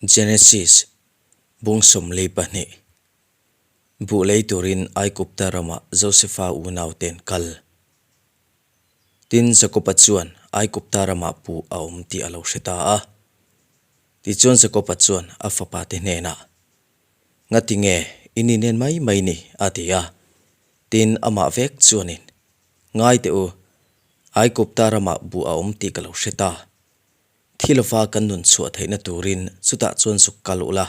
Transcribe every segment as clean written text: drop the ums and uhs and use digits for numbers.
Genesis, Bung 42 Buh lei turin Aigupta ramah Josefa unauten kal. Tin, Jakoba chuan Aigupta ramah buh a awm tih a lo hre ta a. Tichuan Jakoba chuan a fapate hnenah, Ngati nge i ni nen mai mai ni? a ti a. Tin, amah vek chuanin, Ngai teh u, Aigupta ramah buh a awm tih ka lo hre ta. Thi lova kan nun chhuah theihna turin chutah chuan zuk kal ula,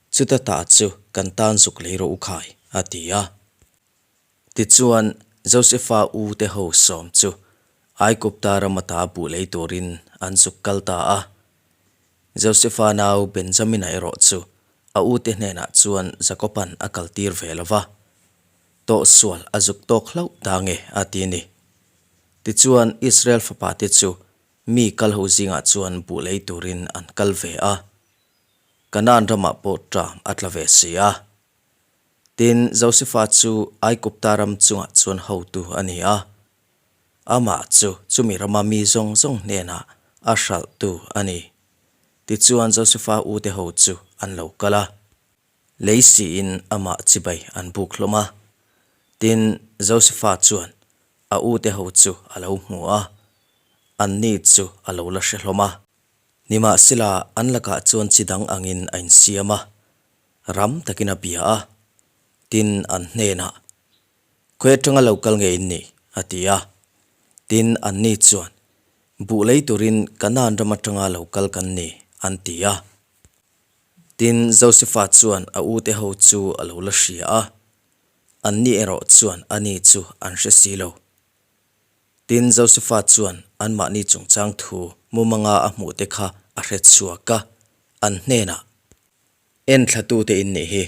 chuta ta chu kan tan zuk lei rawh u khai, a ti a. Tichuan, Josefa u te ho sawm chu Aigupta ram ata buh lei turin an zuk kal ta a. Josefa nau Benjamina erawh chu a u te hnenah chuan Jakoba'n a kaltir ve lo va, Tawhsual a zuk tawk hlauh ta nge a ti a ni. Tichuan, Israel fapate chu Mi kal ho zingah chuan buh lei turin an kal ve a, Kanaan ramah pawh ṭam a tla ve si a. Tin, Josefa chu Aigupta ram chungah chuan hotu a ni a, amah chu chumi rama mi zawng zawng hnenah a hralhtu a ni. Tichuan Josefa ute ho chu an lo kal a. Lei siin amah chibai an buk hlawm a. Tin, Josefa chuan a ute ho chu a lo hmu a, anni chu a lo la hre hlawm a. Nimahsela, an lakah chuan chi dang angin a insiam a, ram takin a bia a. Tin, an hnenah, Khawi atanga lo kal nge in nih? a ti a. Tin, anni chuan, Buh lei turin Kanaan ram atanga lo kal kan ni, an ti a. Tin, Josefa chuan a ute ho chu a lo la hria a, anni erawh chuan ani chu an hre si lo. Tin, Josefa chuan anmahni chungchang thu mumanga a hmuhte kha a hre chhuak a, an hnenah, En thlatute in nih hi,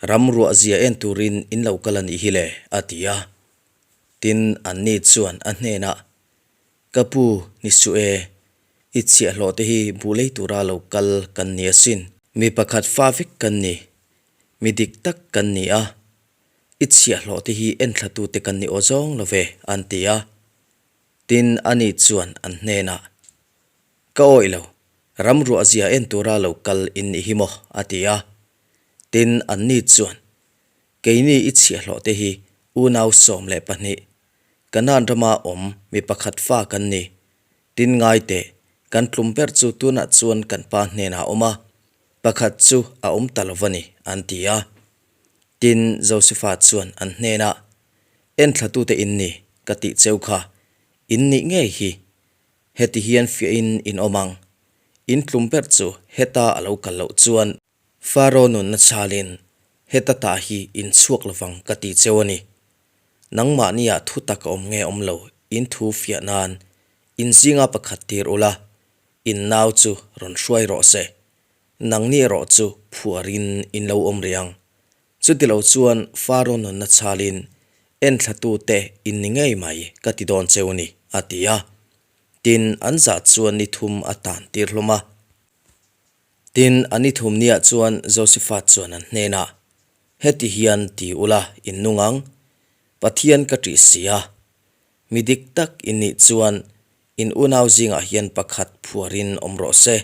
ram ruah zia en turin in lo kal a nih hi le, a ti a. Tin, anni chuan a hnenah, Ka pu, ni suh e, i chhiahhlawh te hi buh lei tura lo kal kan ni asin. Mi pakhat fa vek kan ni, mi dik tak kan ni a, i chhiahhlawh te hi enthla tute kan ni aw zawng lo ve, an ti a. Tin, ani chuan an hnenah, Ka awih lo, ram ruah zia en tura lo kal in nih hi maw? a ti a. Tin, anni chuan, Keini i chhiahhlawh te hi unau 12, Kanaan rama awm mi pakhat fa kan ni. Tin ngai teh, kan tlum ber chu tunah chuan kan pa hnenah a awm a, pakhat chu a awm ta lo va ni, an ti a. Tin, Josefa chuan an hnenah, Enthlatute in ni, ka tih cheu kha, in nih ngei hi. Heti hian fiahin in awm ang. In tlum ber chu heta a lo kal loh chuan, Faro nunna chhalin heta tah hi in chhuak lovang ka ti cheu a ni. Nangmahniah thu tak a awm nge awm lo in thu fiah nan in zinga pakhat tir ula, in nau chu rawn hruai rawh se. Nangni erawh chu phuarin in lo awm rih ang. Chutilo chuan Faro nunna chhalin enthlatute in ni ngei mai ka ti dawn cheu a ni, a ti a. Tin, an zah chuan ni thum a tan tir hlawm a. Tin, a ni thum niah chuan Josepha chuan an hnenah, Heti hian ti ula in nung ang, Pathian ka ṭih si a. Mi dik tak in nih chuan in unau zingah hian pakhat phuarin awm rawh se.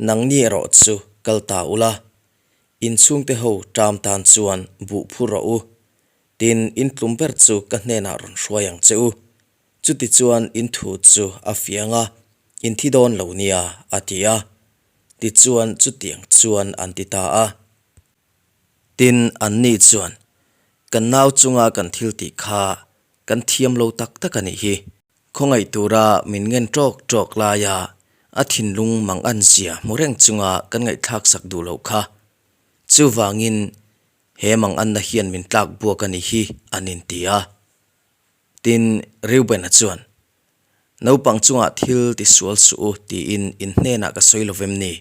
Nangni erawh chu kal ta ula, in chhungte ho ṭam tan chuan buh phur rawh u. Tin, in tlum ber chu ka hnenah rawn hruai ang che u. Chutichuan in thu chu a fiang a, in thi dawn lo nia, a ti a. Tichuan chutiang chuan an ti ta a. Tin, anni chuan, Kan nau chunga kan thil tih kha kan thiam lo tak tak a nih hi. Khawngaih tura min ngen ṭawk ṭawk laia a thinlung mang an zia hmu reng chunga kan ngaihthlak sak duh loh kha. Chuvangin he mang anna hian min tlak buak a nih hi, an inti a. Tin, Reuben-a chuan, Naupang chungah thil ti sual suh u tiin in hnenah ka sawi lo vem ni?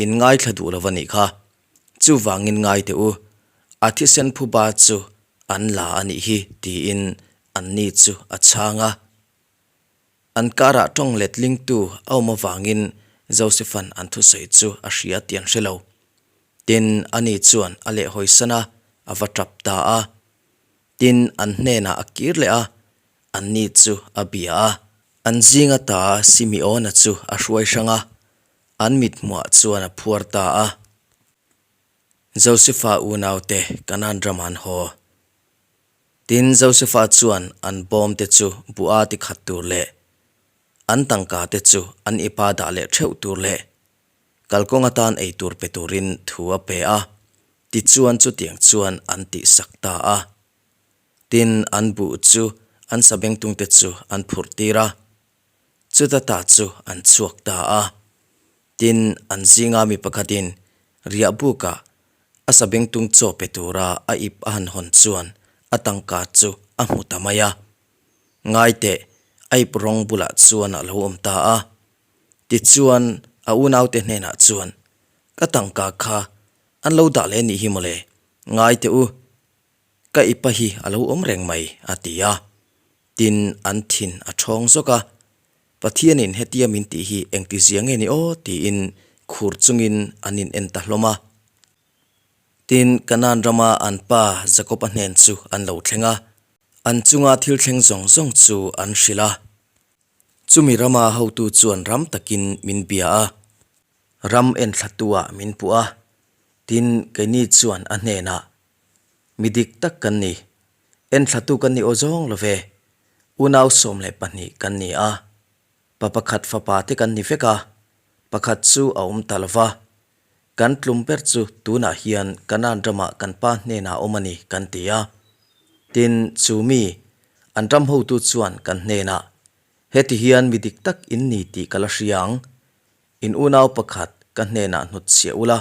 In ngaithla duh lo va nih kha. Chuvangin ngai teh u, a thisen phuba chu an la a nih hi tiin anni chu a chhang a. An karah tawng letlingtu a awm avangin Joseph-a'n an thusawi chu a hria tih an hre lo. Tin, ani chuan a lehhawisan a, a va tap ta a. Tin, an hnenah a kir leh a, anni chu a bia a. An zinga ta Simeona chu a hruai hrang a, An mithmuhah chuan a phuar ta a. Josefa unaute Kanaan ramah an haw. Tin, Josefa chuan an bawmte chu buh a ti khat tur leh an tangka te chu an ipa dah leh theuh tur leh kalkawng atan ei tur pe turin thu a pe a, tichuan chutiang chuan an tihsak ta a. Tin, an buh chu an sabengtungte chu an phurh tir a, chuta ta chu an chhuak ta a. Tin, an zinga mi pakhatin riah bukah a sabengtung chaw pe tura a ip a han hawn chuan a tangka chu a hmu ta mai a. Ngai teh, a ip rawng bulah chuan a lo awm ta a. Tichuan, a unaute hnenah chuan, Ka tangka kha an lo dah leh nih hi mawle, ngai teh u, ka ipa hi a lo awm reng mai, a ti a. Tin, an thin a ṭhawng zawk a, Pathianin hetia min tih hi engtizia nge ni aw? tiin khur chungin an in en ta hlawm a. Tin, Kanaan rama an pa Jakob-a hnen chu an lo thleng a, an chunga thil thleng zawng zawng chu an hrilh a. Chumi rama hotu chuan ram takin min bia a, ram enthlatu-ah min puh a, tin, keini chuan a hnenah, Mi dik tak kan ni, enthlatu kan ni aw zawng lo ve, unau 12 kan ni a, pa pakhat fapa te kan ni vek a, pakhat chu a awm ta lo va, kan tlum ber chu tunah hian Kanaan ramah kan pa hnenah awm a ni kan ti a. Tin, chu mi, an ram hotu chuan kan hnenah, Heti hian mi dik tak in ni tih ka la hria ang, in unau pakhat ka hnenah hnutchhiah ula,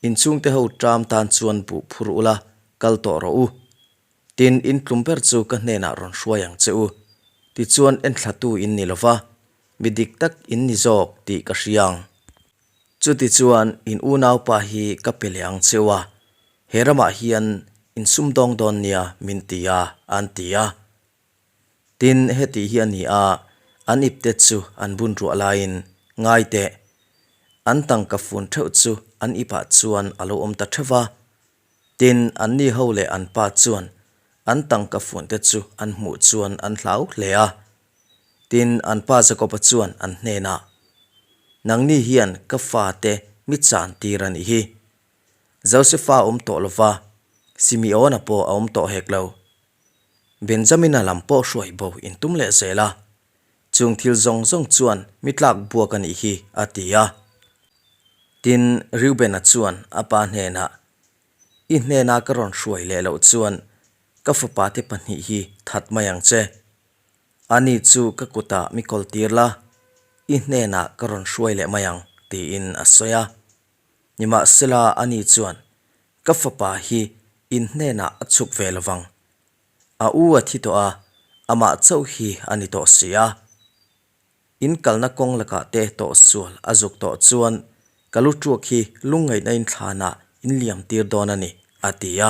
in chhungte ho ṭam tan chuan buh phur ula, kal tawh rawh u. Tin, in tlum ber chu ka hnenah rawn hruai ang che u. Tichuan enthlatu in ni lova, mi dik tak in ni zawk tih ka hria ang. Chutichuan in unaupa hi ka pe leh ang che u a, he ramah hian in sumdawng dawn nia min ti a, an ti a. Tin, heti hi a ni a, an ipte chu an bun ruah laiin, Ngai teh, an tangka fun theuh chu an ipah chuan a lo awm ta theuh va. Tin, anni ho leh an pa chuan an tangka funte chu an hmuh chuan an hlau hle a. Tin, an pa Jakoba chuan an hnenah, Nangni hian ka fate mi chan tir a nih hi. Josefa a awm tawh lo va, Simeona pawh a awm tawh hek lo. Benjamina lam pawh hruai bo in tum leh zel a. Chung thil zawng zawng chuan mi tlak buak a nih hi, a ti a. Tin, Reubena chuan a pa hnenah, I hnena ka rawn hruai leh loh chuan ka fapate pahnih hi that mai ang che. Ani chu ka kutah mi kawl tir la, i hnenah ka rawn hruai leh mai ang, tiin a sawi a. Nimahsela, ani chuan, Ka fapa hi in hnenah a chhuk ve lo vang. A u a thi tawh a, amah chauh hi a ni tawh si a. In kalna kawng lakah te tawh sual a zuk tawh chuan ka lu ṭuak hi lungngaihna in thlanah in liam tir dawn a ni, a ti a.